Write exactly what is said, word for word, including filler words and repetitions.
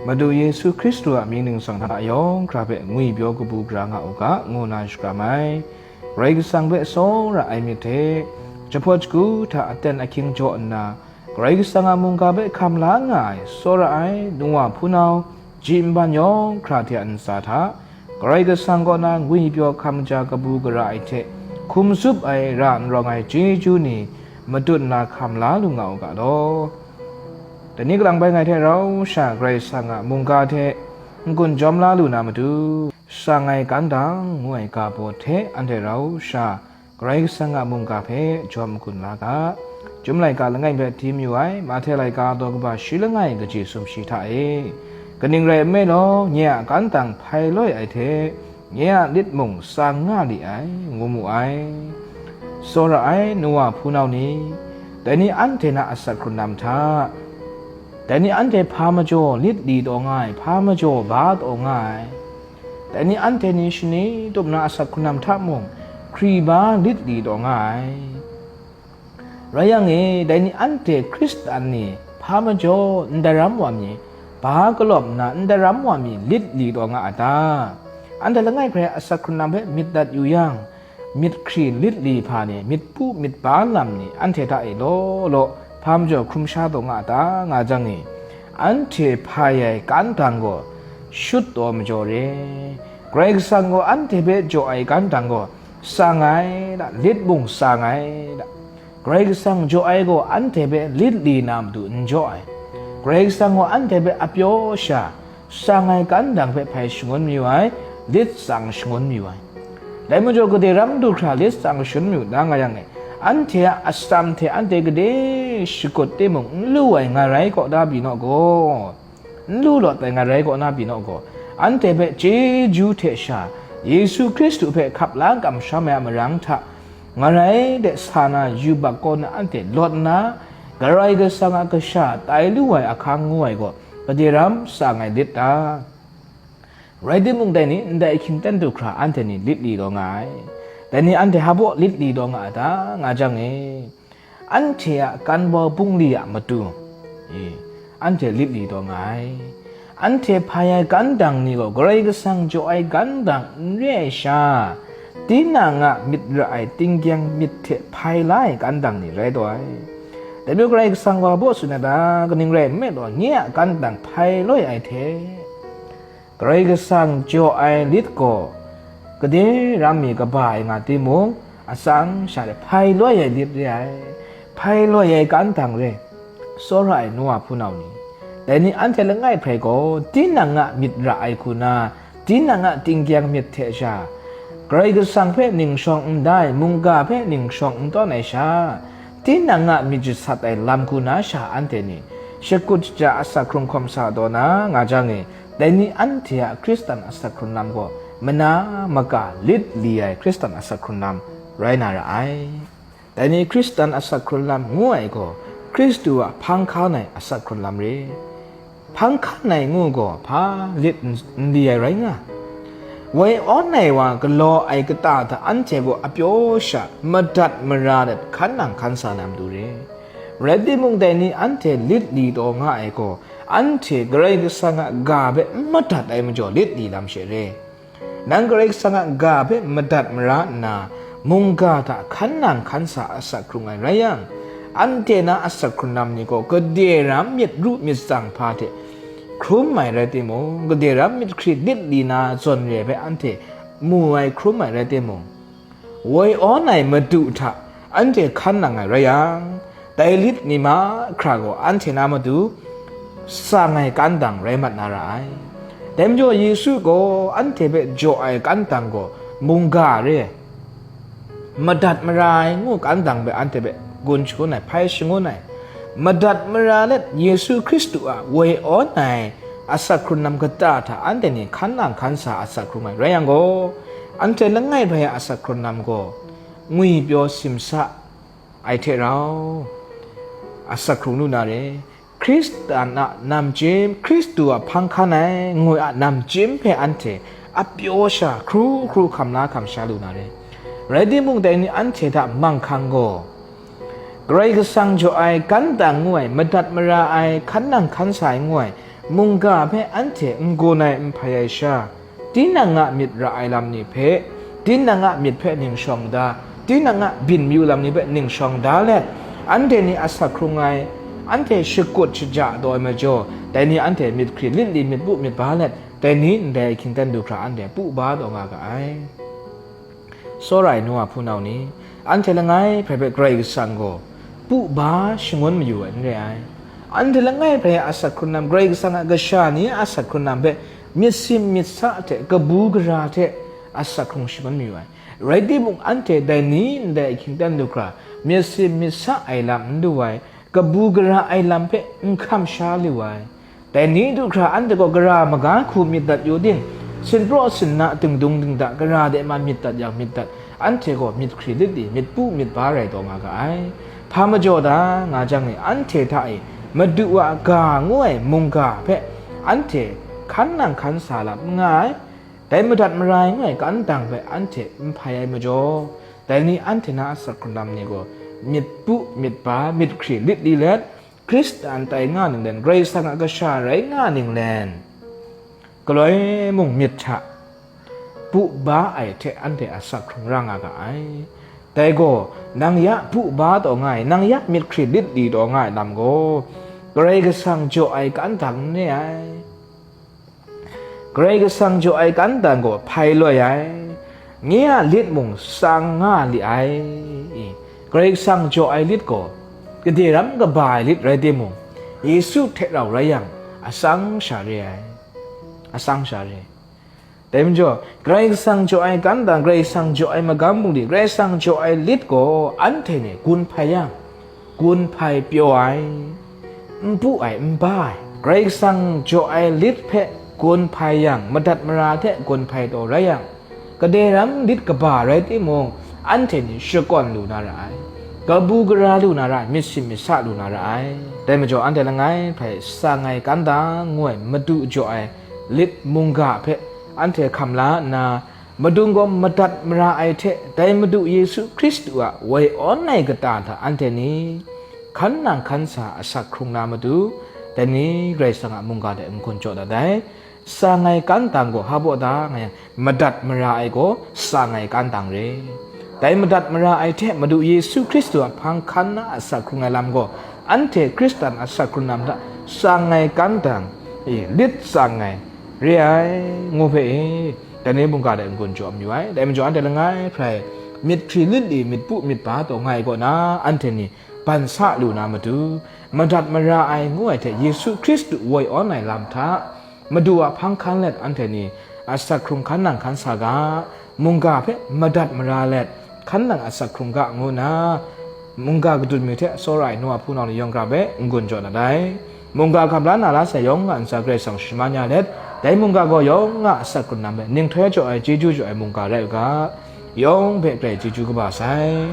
Madu Yesu Hkristu a mying ningsang hta yawng hkra hpe ngwipyaw kabu gara nga u ga, ngu na shakram ai. Karai Kasang hpe tsawra ai myit hte, jahpawt shagu hta aten ahkying jaw nna, Karai Kasang a mungga hpe hkam la nga ai, tsawra ai, nu wa hpunau, ji nban yawng hkra hte a ntsa hta, Karai Kasang kaw na ngwipyaw hkam ja kabu gara ai hte, hkum tsup ai ra n rawng ai chyeju ni matut nna hkam la lu nga u ga law. Dai ni kalang bai ngai hte rau sha Karai Kasang a mungga hte n-gun jawm la lu na matu, Sang ai Kan Dang ngu ai ga baw hte anhte rau sha Karai Kasang a mungga hpe jawm n-gun la ga. Chyum laika langai hpe hti mayu ai, Mahte laika daw kaba shi langai kaji sumshi hta e, kaning rai nme law, nye a kan dang hpai loi ai hte, nye a lit mung tsang nga li ai, ngu mu ai. Tsawra ai nu wa hpunau ni, dai ni anhte na asak hkrun lam hta, dai ni anhte hpa majaw lit li taw nga ai, hpa majaw ba taw nga ai, dai ni anhte ni shani tup na asak hkrun lam hta mung, hkri ba lit li taw nga ai. Rai yang e, dai ni anhte Hkristan ni hpa majaw ndaram wa mi, ba kalawp nna ndaram wa mi lit li taw nga a ta? Anhte langai hpe asak hkrun lam hpe myit dat yu yang, myit hkri lit li hpa ni, myit pu myit ba lam ni anhte hta e law law hpa majaw hkrum sha taw nga a ta, nga jang e, anhte hpai ai kan dang gaw shut taw majaw re. Karai Kasang gaw anhte hpe jaw ai kan dang gaw tsang ai da, lit mung tsang ai da. Karai Kasang jaw ai gaw anhte hpe lit li na matu n jaw ai. Karai Kasang gaw anhte hpe apyaw sha, tsang ai kan dang hpe hpai shangun mayu ai, lit tsang shangun mayu ai. Dai majaw gade ram du hkra lit tsang shangun mayu na nga yang e, anhte a atsam hte anhte gade shakut timung n lu ai ngarai kaw na pyi naw gaw, n lu lawt ai ngarai kaw na pyi naw gaw, anhte hpe chyeju hte sha Yesu Hkristu hpe hkap la kamsham ai a marang hta, ngarai de sa na yubak kaw na anhte lawt nna, Karai Kasang a kasha tai lu ai ahkang ngu ai gaw, gade ram tsang ai lit ta? Rai timung, dai ni ndai ahkying ten du hkra anhte ni lit li taw nga ai. Dai ni anhte hpa baw lit li taw nga a ta, nga jang e, anhte a kan bau bungli a matu e, anhte lit li taw nga ai. Anhte hpai ai kan dang ni gaw Karai Kasang jaw ai kan dang n re ai sha, tinang a myit ra ai tinggyang myit hte hpai la ai kan dang ni rai taw ai. Dai majaw Karai Kasang wa baw tsun ai ta? Kaning rai nme law, nye a kan dang hpai loi ai hte, Karai Kasang jaw ai lit gaw, gade ram mi kaba ai nga timung, atsam sha de hpai loi ai lit re ai, hpai loi ai kan dang re. Tsawra ai nu wa hpunau ni, dai ni anhte langai hpe gaw, tinang a myit ra ai hku na, tinang a tinggyang myit hte sha, Karai Kasang hpe ning shawng n dai, mungga hpe ning shawng n tawn ai sha, tinang a myit jasat ai lam hku na sha anhte ni, shakut shaja asak hkrung hkawm sa taw na nga jang e, dai ni anhte a Hkristan asak hkrun lam gaw mana maka lit li ai Hkristan asak hkrun lam rai na ra ai. Dai ni Hkristan asak hkrun lam ngu ai gaw, Hkristu a hpang hkan ai asak hkrun lam re. Hpang hkan ai ngu gaw, hpa lit n-, n li ai rai nga? Woi awn ai wa galaw ai kata hta anhte gaw apyaw sha madat mara let hkan nang hkan sa na matu re. Rai timung, dai ni anhte lit li taw nga ai gaw, anhte Karai Kasang a ga hpe n madat ai majaw lit li lam she re. Nang Karai Kasang a ga hpe madat mara nna, mungga hta hkan nang hkan sa asak hkrung ai rai yang, anhte na asak hkrun lam ni gaw gade ram myit ru myit tsang hpa hte hkrum ai rai timung, gade ram myit hkrit lit li na zawn re ai hpe anhte mu ai hkrum ai rai timung, woi awn ai Madu hta anhte hkan nang ai rai yang, dai lit ni mahkra gaw anhte na matu tsang ai kan dang rai mat na ra ai. Dai majaw Yesu gaw anhte hpe jaw ai kan dang gaw mungga re ai. Madat mara ai ngu kan dang hpe anhte hpe gun shangun ai, hpai shangun ai. Madat mara let Yesu Hkristu a woi awn ai asak hkrun lam kata hta anhte ni hkan nang hkan sa asak hkrung ai rai yang gaw, anhte langai bai a asak hkrun lam gaw ngwipyaw simsa ai hte rau asak hkrung lu na re. Hkristan a namchyim, Hkristu a hpang hkan ai ngoi a namchyim hpe anhte apyaw sha hkru hkru hkam la hkam sha lu na re. Rai timung, dai ni anhte hta manghkang gaw, Karai Kasang jaw ai, kan dang ngu ai, madat mara ai, hkan nang hkan sa ai ngu ai, mungga hpe anhte n-gun ai n hpai ai sha, tinang a myit ra ai lam ni hpe, tinang a myit hpe ning shawng da, tinang a byin mayu lam ni hpe ning shawng da let, anhte ni asak hkrung ai, anhte shakut shaja taw ai majaw, dai ni anhte myit hkri lit li myit pu myit ba let, dai ni ndai ahkying ten du hkra anhte pu ba taw nga ga ai. Tsawra ai nu wa hpunau ni, anhte langai hpe hpe Karai Kasang gaw pu ba shangun mayu ai n re ai. Anhte langai hpe asak hkrung lam, Karai Kasang a kasha ni a asak hkrung lam hpe myit sim myit sa hte kabu gara hte asak hkrung shangun mayu ai. Rai timung, anhte dai ni ndai ahkying ten du hkra myit sim myit sa ai lam n du ai, kabu gara ai lam hpe n hkam sha lu ai. Dai ni du hkra anhte gaw gara maga hku myit dat yu ting, sinpraw sinna dingdung dingda gara de ma myit dat yang myit dat, anhte gaw myit hkri lit li, myit pu myit ba rai taw nga ga ai. Hpa majaw da nga jang e, anhte hta e Madu a ga ngu ai mungga hpe anhte hkan nang hkan sa lam n nga ai. Dai madat mara ai ngu ai kan dang hpe anhte n hpai ai majaw, dai ni anhte na asak hkrung lam ni gaw myit pu myit ba, myit hkri lit li let, Hkristan tai nga ninglen, Karai Kasang a kasha rai nga ninglen, galoi mung myit hta pu ba ai hte anhte asak hkrung ra nga ga ai. Dai gaw, nang ya pu ba taw nga ai, nang ya myit hkri lit li taw nga ai lam gaw, Karai Kasang jaw ai kan dang n re ai. Karai Kasang jaw ai kan dang gaw hpai loi ai, nye a lit mung tsang nga li ai. Karai Kasang jaw ai lit gaw, gade ram kaba ai lit rai timung, Yesu hte rau rai yang, atsang sha re ai, atsang sha re. Dai majaw, Karai Kasang jaw ai kan dang, Karai Kasang jaw ai magam bungli, Karai Kasang jaw ai lit gaw, anhte ni gun hpai yang, gun hpai pyaw ai, n pu ai, n ba ai. Karai Kasang jaw ai lit hpe gun hpai yang, madat mara hte gun hpai taw rai yang, gade ram lit kaba rai timung, anhte ni shakawn lu na ra ai, kabu gara lu na ra ai, myit sim myit sa lu na ra ai. Dai majaw, anhte langai hpe tsang ai kan dang ngu ai Madu jaw ai lit mungga hpe anhte hkam la nna, Madu gaw madat mara ai hte, dai Madu Yesu Hkristu a woi awn ai kata hta anhte ni hkan nang hkan sa asak hkrung na matu, dai ni Karai Kasang a mungga hte n-gun jaw dat ai. Tsang ai kan dang gaw hpa baw da nga yang, madat mara ai gaw tsang ai kan dang re. Dai madat mara ai hte Madu Yesu Hkristu a hpang hkan na asak hkrung ai lam gaw, anhte Hkristan asak hkrung lam hta tsang ai kan dang, e, lit tsang ai, re ai, ngu hpe e, dai ni mungga de n-gun jaw mayu ai. Dai majaw, anhte langai hpe rai myit hkri lit li, myit pu myit ba taw nga ai kaw na, anhte ni ban sa lu na matu, madat mara ai ngu ai hte Yesu Hkristu woi awn ai lam hta, Madu a hpang hkan let anhte ni asak hkrung hkan nang hkan sa ga, mungga hpe madat mara let hkan nang asak hkrung ga, ngu nna, mungga kadun mi hte tsawra ai nu a hpunau ni yawng hkra hpe n-gun jaw dat ai. Mungga hkam la na la sai yawng a ntsa Karai Kasang shaman ya let, dai mungga gaw yawng a asak hkrung lam hpe ninghtoi jaw ai, chyeju jaw ai mungga rai u ga, yawng hpe Karai chyeju kaba sai.